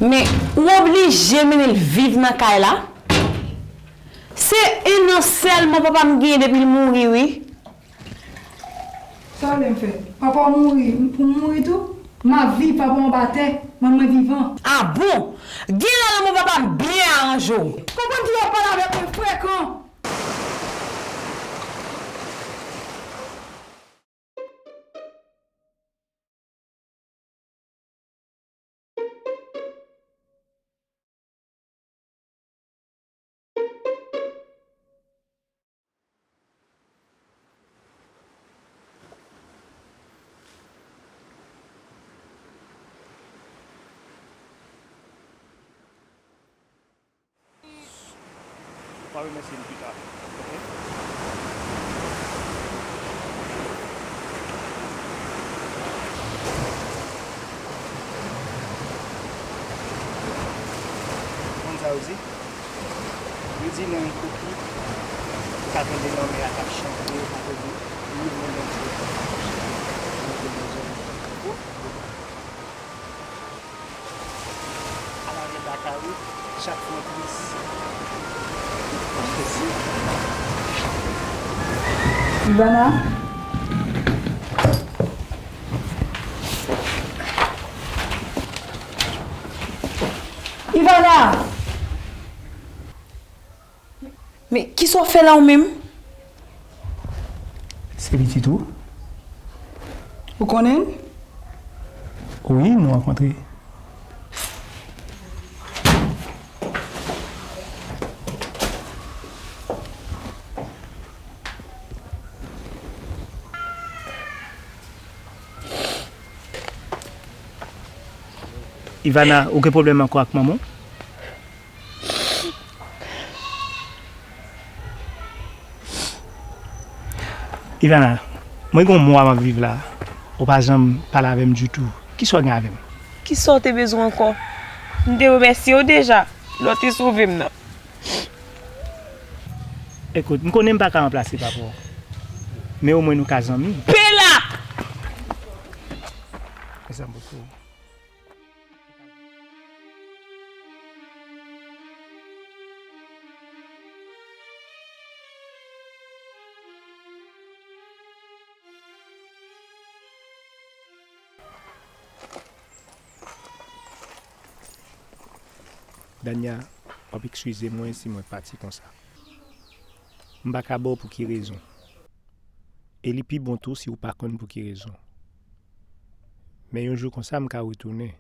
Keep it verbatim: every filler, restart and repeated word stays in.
Men ou oblije mennen l viv nan kay la? Se en an sèlman papa m genyen depi l mouri, wi. Sa w vle m fè? Papa w mouri, m pou m mouri tou? M ap viv, papa w anba tè, men mwen vivan. A bon? Genlè lanmò papa m byen aranje w. Konprann ki w ap pale avèk mwen frekan. Ou pa remèsye m pita, oke? Konn sa yo di? Yo di nan yon koki, ou ka tande lanmè a k ap chante, ou ka tande ri Bondye a k ap chante. Ala gen baka wi, chak fwa plis. Ivana? Ivana! Men, kisa w fè la ou menm? Se pitit ou? Ou konnen l? Wi, nou rankontre. Ivana, ou gen pwoblèm ankò ak manman w? Ivana, mwen gen yon mwa m ap viv la, ou pa janm pale avè m ditou. Kisa w gen avè m? Kisa w te bezwen ankò? M te remèsye w deja, lè w te sove m nan. Ekout, m konnen m pa ka ranplase papa w, men omwen nou ka zanmi. Bela! Mèsi bokou. Dania, w ap eskize mwen si mwen pati konsa. M pa ka ba w pou ki rezon. E li pi bon tou si w pa konn pou ki rezon. Men yon jou konsa, m ka retounen.